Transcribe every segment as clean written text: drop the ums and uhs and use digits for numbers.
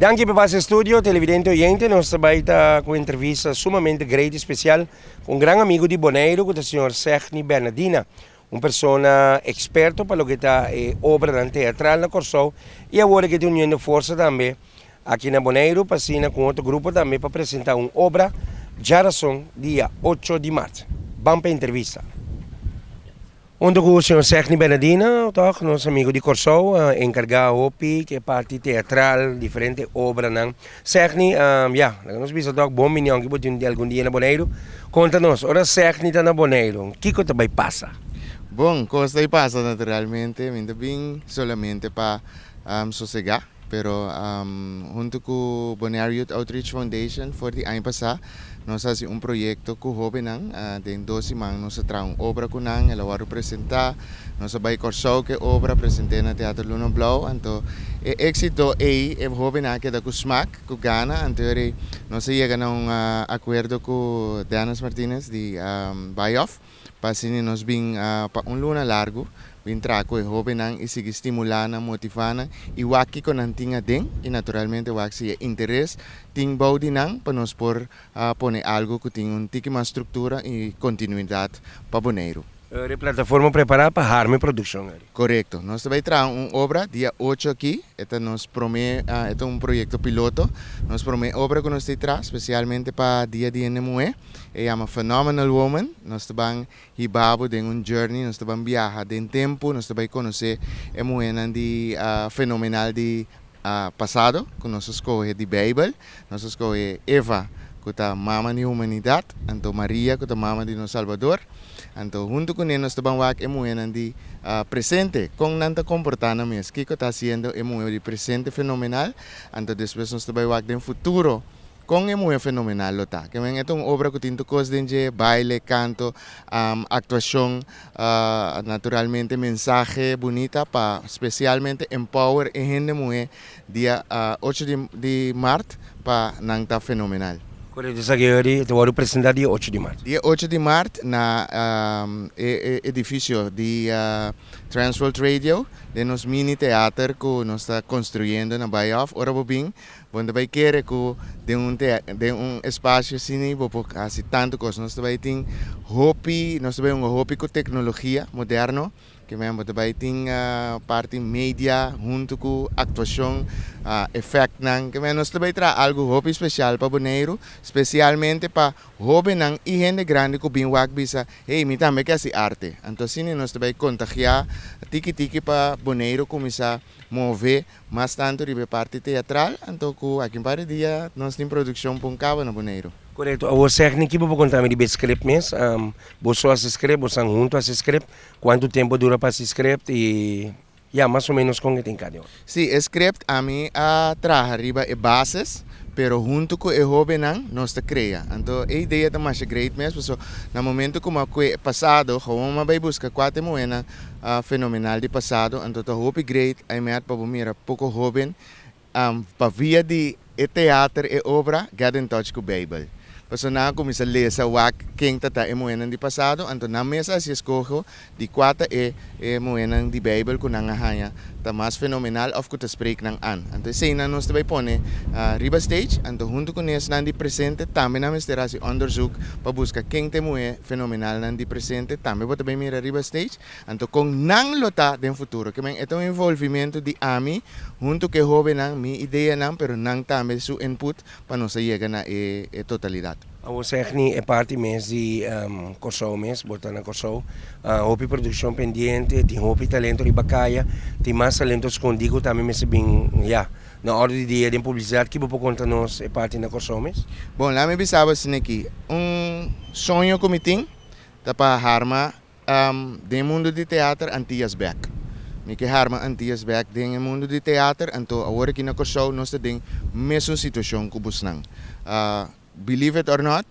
Danki pa pasa studio, televidente oyente. Nos ta bai ta ku entrevista sumamente great i spesial ku un gran amigu di Boneiru ku ta señor Segni Bernadina, un persona eksperto pa loke ta e obranan teatral na Kòrsou i awor ke ta uniendo forsa tambe aki na Boneiru pa asina ku un otro grupo tambe pa presenta un obra djarason dia ocho di mart. Ban pa e entrevista. Hunto ku señor Segni Bernadina, tòg, nos amigu di Kòrsou, a enkargá hopi ku e parti teatral, diferente obranan. Segni, ya, laga nos bisa tòg, bon bini aunke bo tin algun dia na Boneiru. Konta nos, ora Segni ta na Boneiru, kiko ta bai pasa? Bon, kos ta bai pasa naturalmente, mi no ta bin solamente pa sosegá, pero hunto ku Bonaire Youth Outreach Foundation for di aña pasá nos a hasi un proyekto ku hóbennan. Den dos siman nos a traha un obra ku nan, el a wòrdu presentá. Nos a bai Kòrsou ku e obra, present'é na Teatro Luna Blou. Anto e éksito ei e hóbennan a keda ku smak, ku gana. Anto ei nos a yega na un akuerdo ku Dennis Martinez di Bayoff. Pa asina nos bin pa un luna largu bin traha ku e hóbennan i sigui stimulá nan, motivá nan i wak kiko nan tin aden i naturalmente wak si e interes tin bou di nan pa nos por pone algu ku tin un tiki mas struktura i kontinuidat pa Boneiru. E plataforma prepará pa harma e produkshon ari. Korekto. Nos ta bai traha un obra dia ocho aki. E ta nos promé, e ta un proyekto piloto. Nos promé obra ku nos ta traha spesialmente pa Dia di Hende Muhé. E yama Phenomenal Woman. Nos ta ban hiba bo den un journey, nos ta ban biaha den tempu, nos ta bai konosé e muhénan di fenomenal di pasado ku nos a skohe di Beibel. Nos a skohe Eva ku ta mama di humanidat, anto Maria ku ta mama di nos Salbador. Anto huntu kuné nos ta ban wak e muhénan di presente, kon nan ta komportá nan mes, kiko ta hasiendo e muhé di presente fenomenal. Anto despues nos ta bai wak den futuro. Kon e muhé fenomenal lo ta? Ke men e ta un obra ku tin tur kos den dje, baile, kanto, aktuashon, naturalmente mensahe bunita pa spesialmente empower e hende muhé dia ocho di mart pa nan ta fenomenal. Korekto esaki Yuri, ta wòrdu presentá dia ocho di mart. Dia ocho di mart na e edifisio di Transworld Radio den nos mini teater ku nos ta konstruyendo na Baaihof. Ora bo bin Bo no ta bai kere ku den un den un espasio asina bo por hasi tantu kos. Nos ta bai tin hopi, nos ta bai hunga hopi ku teknologia moderno, ke men bo ta bai tin parti media huntu ku aktuashon, efèktnan, ke men nos ta bai traha algu hopi spesial pa Boneiru, spesialmente pa hóbennan i hende grandi ku bin wak bisa, hey, mi tambe ke hasi arte. Anto asina nos ta bai kontagiá tiki tiki pa Boneiru kuminsá move Mas tantu riba e parti teatral, anto ku aki un par di dia nos tin produkshon pon kaba na Boneiru. Korekto. Awor Segni, ki bo por konta mi riba e script mes? Bo so hasi script, bo san huntu hasi script? Kuantu tempu a dura pa hasi script i ya, mas o menos kon e tin kade ora? Si, e script ami a traha riba e bases, pero huntu ku e hóbennan nos ta krea. Anto e idea ta masha great mes, paso na momento ku mi a kue e pasado, gewoon mi a bai buska kua ta e muhénan fenomenal di pasado, anto ta hopi great aimet pa bo mira poko hoben pa via di e teater e obra get in touch ku Beibel. Pasobra nan a kuminsá lesa wak ken ta ta e muhénan di pasado, anto nan mes a hasi eskoho di kua ta e e muhénan di Beibel ku nan a haña ta mas fenomenal òf ku ta spreek nan an. Anto eseinan nos ta bai pone riba stage, anto huntu ku nesnan di presente tambe nan mester hasi onderzoek pa buska ken ta e muhé fenomenalnan di presente tambe bo ta bai mira riba stage, anto kon nan lo ta den futuro. Ke men e ta un envolvimento di ami huntu ku e hobennan, mi ideanan, pero nan tambe su input pa nos a yega na e e totalidat. Awor Segni, e parti mes di Kòrsou mes, bo ta na Kòrsou, hopi produkshon pendiente, tin hopi talento riba kaya, tin mas talento skondí ku tambe mester bin ya na òrdu di dia den publisidat. Ki bo por konta nos e parti na Kòrsou mes? Bon, laat mi bisa bo asina aki, un soño ku mi tin ta pa harma Den mundu di teater Antillas bek. Mi ke harma Antillas bek den e mundu di teater, anto awor aki na Kòrsou nos ta den mesun situashon ku busnan. Believe it or not,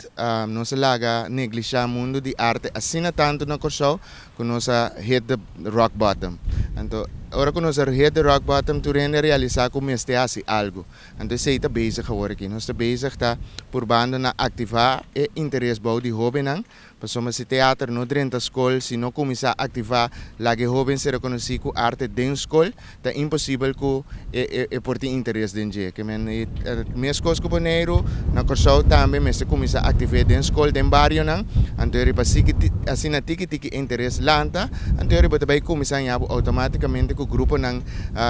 nos a laga neglishá mundu di arte asina tantu na Kòrsou. Ku nos a hit the rock bottom. Anto, ora ku nos a hit the rock bottom, tur hende a realisá ku mester hasi algu. Anto esei ta bezig awor aki. Nos ta bezig ta purbando na aktivá e interes bou di hóbennan, pasobra si teater no drenta skol, si no kuminsá aktivá laga e hóben ser rekonosí ku arte den skol, ta imposibel ku e e por tin interes den dje. Ke men e meskos ku Boneiru, na Kòrsou tambe mester kuminsá aktiv'é den skol, den barionan. Anto e riba siki asina tiki tiki e interes lanta, anto e riba ta bai kuminsá haña bo outomátikamente ku gruponan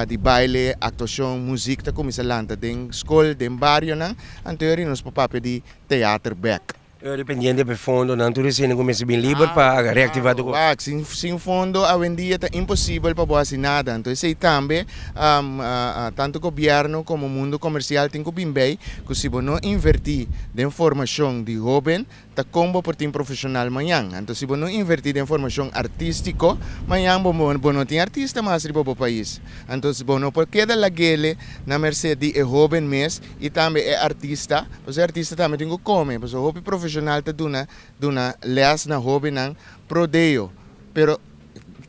di baile, aktuashon, muzik ta kuminsá lanta den skol, den barionan. Anto e nos por papia di teater bèk. E dependiente pa e fondonan tur esei ku mester bin liber pa reactiva tur kos. Wak, sin sin fondo awendia ta imposibel pa bo hasi nada. Anto esei tambe tantu gobièrnu komo mundu komersial tin ku bin bei ku si bo no invertí den formashon di hóben ta kon bo por tin profeshonal mañan. Anto si bo no invertí den formashon artístiko mañan bo bo no tin artista mas riba bo pais. Anto bo no por keda lag'ele na merced di e hóben mes i tambe e artista, pasobra e artista tambe tin ku kome, pasobra hopi profeshonal ta duna duna lès na hóbennan pro deo, pero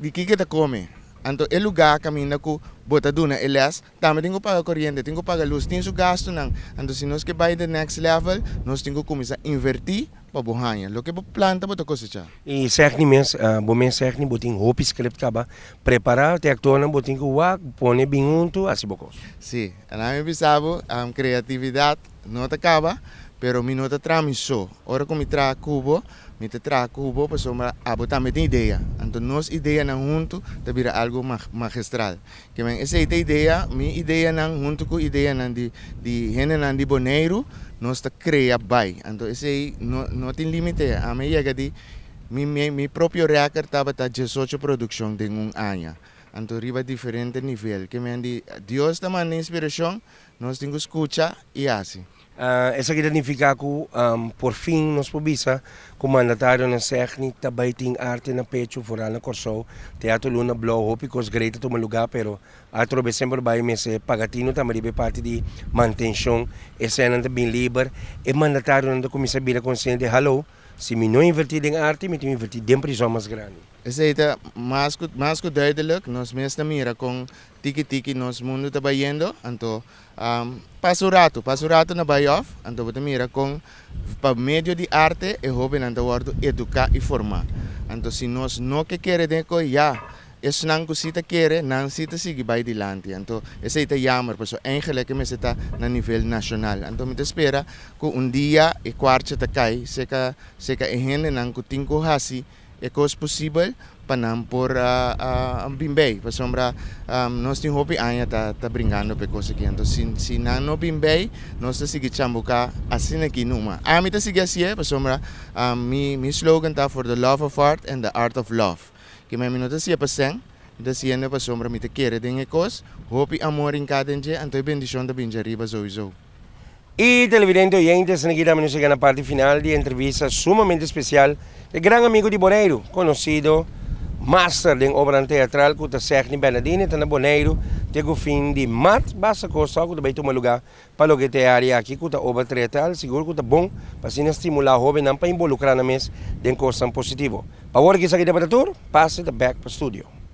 di kiko e ta kome? Anto e lugá kaminda ku bo ta duna e lès tambe tin ku paga koriente, tin ku paga lus, tin su gastunan. Anto si nos ke bai the next level, nos tin ku kuminsá invertí pa bo haña. Loke bo planta bo ta kosechá. I Segni mes, bo mes Segni, bo tin hopi script kaba prepará, te aktornan bo tin ku wak, pone bin huntu, hasi bo kos. Sí, anto mi bisa bo, kreatividat no ta kaba, pero mi no ta traha mi so. Ora ku mi traha ku bo, mi ta traha ku bo pasobra abo tambe tin idea. Anto nos ideanan huntu ta bira algu magistral. Ke men esei ta idea, mi ideanan huntu ku ideanan di di hendenan di Boneiru, nos ta krea bai. Anto esei no no tin limite. Ami a yega di mi mi mi propio rèkert tabata diesocho produkshon den un aña. Anto riba diferente nivel. Ke men di Dios ta manda inspirashon, nos tin ku skucha i hasi. Esaki ta nifiká ku por fin nos por bisa ku mandatarionan Segni ta bai tin arte na pechu foral na Kòrsou. Teatro Luna Blou hopi kos grei ta tuma lugá pero atrobe semper bai mester paga tinu tambe riba e parti di mantenshon. Eseinan ta bin liber. E mandatarionan ta kuminsá bira konsiente, hallo, si mi no invertí den arte mi tin invertí den prizòn mas grandi. Esei ta mas ku mas ku duidelik. Nos mes ta mira kon tiki tiki nos mundu ta bayendo anto Pasa un ratu, pasa un ratu na bai òf, anto bo ta mira kon pa medio di arte e hóbennan ta wòrdu eduká i formá. Anto si nos no ke kere den e kos, ya, esnan ku si ta kere, nan si ta sigui bai dilanti. Anto esei ta yammer, pasobra eigenlik e mester ta na nivel nashonal. Anto mi ta spera ku un dia e kuartje ta kai serka serka e hendenan ku tin ku hasi E kos posibel pa nan por bin bei, pasobra nos tin hopi aña ta ta bringando pa e kos aki. Anto si si nan no bin bei, nos ta sigui chambuká asina aki numa. Ami ta sigui hasié pasobra mi mi slogan ta for the love of art and the art of love. Kimen mi no ta hasié pa sèn, mi ta hasiendo pasobra mi ta kere den e kos, hopi amor hinká den dje, anto e bendishon ta bin djariba souiso. Y televidente oyentes, esaki tambe nos yega na parti final di e entrevista sumamente especial e gran amigo di Boneiru, conocido master den obranan teatral cu ta Segni Bernardino, e ta na Boneiru te cu fin di maart, basta cos tog cu ta bay tuma lugar pa loke ta e area aki cu ta obra teatral, sigur cu ta bon pa asina stimula hobennan pa involucra nan mes den cosnan positivo. Pa awor aki esaki tabata tur, pase ta bek pa studio.